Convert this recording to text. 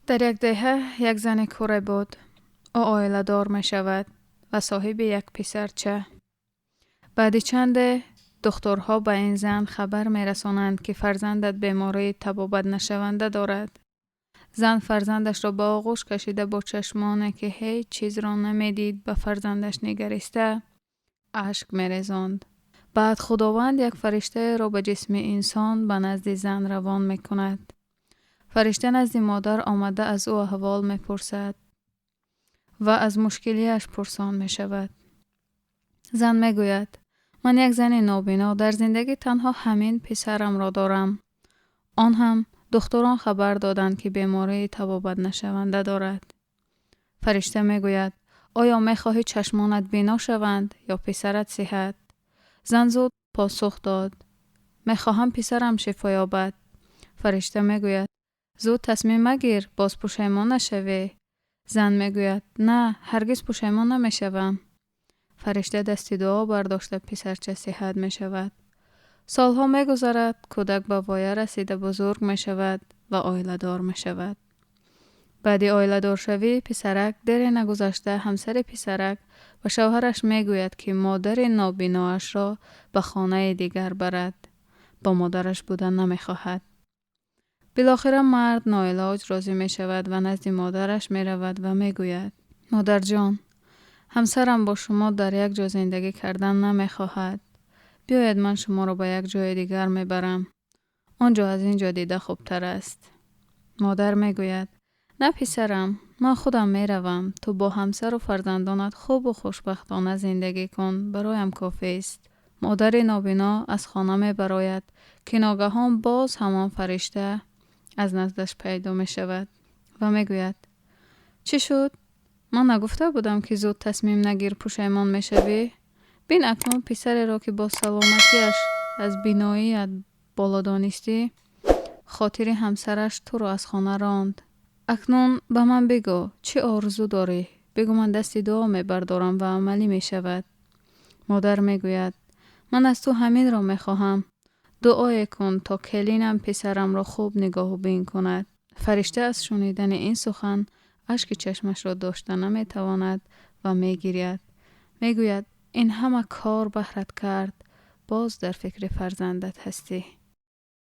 Дар як деҳа як зани кӯре буд. Ӯ оиладор мешавад ва соҳиби як писарча. Баъди чанде духтурҳо ба ин зан хабар мерасонанд, ки фарзандат бемории табобатнашаванда дорад. Зан фарзандашро ба оғӯш кашида, бо чашмоне, ки ҳеҷ чизро намедид, ба фарзандаш нигариста, ашк мерезонд. Баъд Худованд як фариштаеро ба ҷисми инсон ба назди зан равон мекунад. Фаришта назди модар омада, аз ӯ аҳвол мепурсад ва аз мушкилиаш пурсон мешавад. Зан мегӯяд: «Ман як зани нобино, дар зиндагӣ танҳо ҳамин писарамро дорам. Он ҳам духтурон хабар доданд, ки бемории табобатнашаванда дорад». Фаришта мегӯяд: «Оё мехоҳӣ чашмонат бино шаванд ё писарат сиҳат?» Зан зуд посух дод: «Мехоҳам писарам шифо ёбад». Фаришта мегӯяд: «Зуд тасмим магир, боз пушаймон нашавӣ». Зан мегӯяд: «На, ҳаргиз пушаймон намешавам». Фаришта дасти дуо бардошта, писарча сиҳат мешавад. Солҳо мегузарад, кӯдак ба воя расида, бузург мешавад ва оиладор мешавад. Баъди оиладоршавии писарак дере нагузашта, ҳамсари писарак ба шавҳараш мегӯяд, ки модари нобиноашро ба хонаи дигар барад, бо модараш будан намехоҳад. Билохира мард ноилоҷ розӣ мешавад ва назди модараш меравад ва мегӯяд: «Модарҷон, ҳамсарам бо шумо дар як ҷо зиндагӣ кардан намехоҳад. Биёед, ман шуморо ба як ҷои дигар мебарам. Он ҷо аз ин ҷо дида хубтар аст». Модар мегӯяд: «На, писарам, ман худам меравам. Ту бо ҳамсару фарзандонат хубу хушбахтона зиндагӣ кун, бароям кофист». Модари нобино аз хона мебарояд, ки ногаҳон боз ҳамон фаришта аз наздаш пайдо мешавад ва мегӯяд: «Чӣ шуд? Ман нагуфта будам, ки зуд тасмим нагир, пушаймон мешавӣ? Бин, акнун писареро, ки бо саломатиаш аз биноият боло донистӣ, хотири ҳамсараш туро аз хона ронд. Акнун ба ман бигӯ, чӣ орзу дорӣ? Бигӯ, ман дасти дуо мебардорам ва амалӣ мешавад». Модар мегӯяд: «Ман аз ту ҳаминро мехоҳам: дуое кун, то келинам писарамро хуб нигоҳубин кунад». Фаришта аз шунидани ин сухан ашки чашмашро дошта наметавонад ва мегиряд. Мегӯяд: «Ин ҳама кор баҳрат кард, боз дар фикри фарзандат ҳастӣ».